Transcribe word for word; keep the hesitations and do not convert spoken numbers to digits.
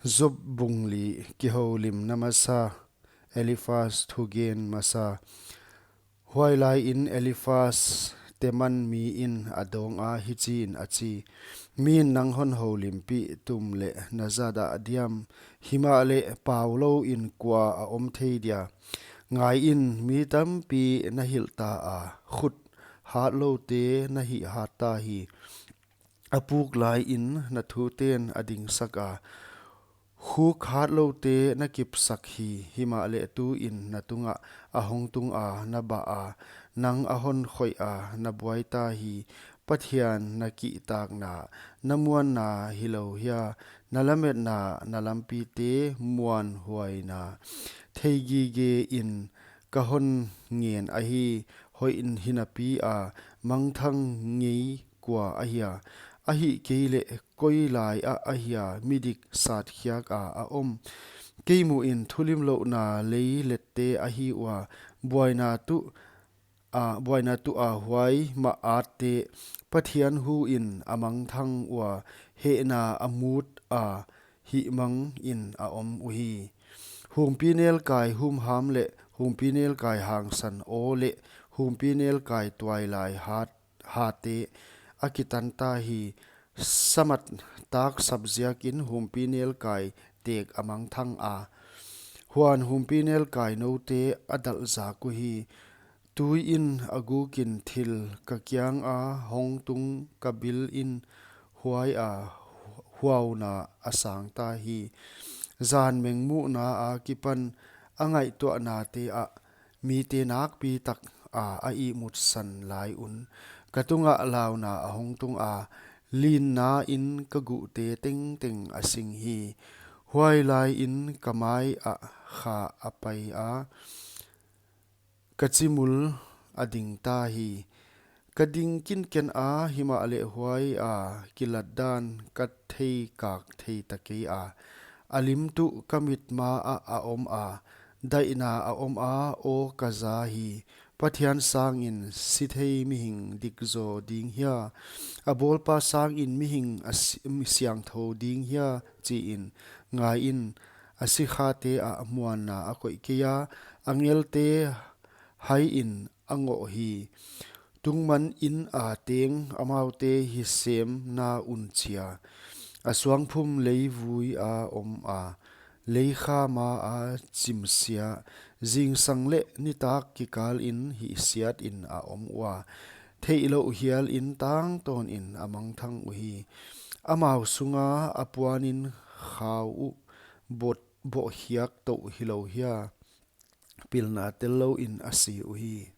Job bung li. Kihoulimna masa. Eliphaz thugen masa. Huailaiin Eliphaz, Teman miin a dawnga hichiin a chi: Miin nang hon houlimpih tum leh na za dah diam? Himahleh pau louin kua a om thei dia? Ngaiin, mi tampi na hilh ta a, khut hatloute na hihhat ta hi. A puk laiin na thute'n a dingsak a, khuk hatloute na kipsak hi. Himahleh tuin na tungah a hong tunga, na bah a, nang a hon khoiha na buai ta hi. Pathian, na kihtakna na muanna hilou hia? Na lametna na lampite muanhuaina theigigein ka hon ngen ahi. Hoih hinapi a mangthang ngei kua ahia? Ahihkeileh koi lai ah ahia midik satkhiaka a om? Kei muhin thulimlouhna lei lette ahi ua, buaina tuh a, buaina tuh a huai mah atte. Pathian huin a mangthang ua, hehna a mut a, hihmangin a om uhi. Humpinelkai humham leh humpinelkai hangsan aw leh humpinelkai tuailai hat, hate a kitan ta hi. Samat tak sap ziakin humpinelkai tek a mangthang a, huan humpinelkai noute a dalh zak uhi. Tuiin a gukin thil ka kianga hong tung ka bilin huaia huauna a sang ta hi. Zan mengmuhna akipan a ngaihtuahnate ah mite nakpi taka a ihmutsan lai un ka tungah launa a hong tunga, linnain ka guhte tengteng a sing hi. Huailaiin ka mai ah kha a pai a, ka chimul a ding ta hi. Ka ding kinken a, himahleh huaia kilatdan ka theikak thei ta kei a. A lim tuh ka mitma ah a om a, daihna a om a, aw ka za hi. Pathian sangin sithei mihing dik zaw ding hia? A bawlpa sangin mihing a si-, siangthou ding hia? Chiin. Ngaiin, a sikhate ah muanna a koih kei a, angelte haiin a ngoh hi. Tungman in a teng amaute hi semna un chia, a suangphum leivui a om a, leikha ma a chimsia, zingsang leh nitak kikalin hihsiatin a om ua, theihlouh hialin tangtawnin a mangthang uhi. Amau sunga a puanin khau uh bot, bohkhiak tou hilou hia? Pilna tellouin a si uhi.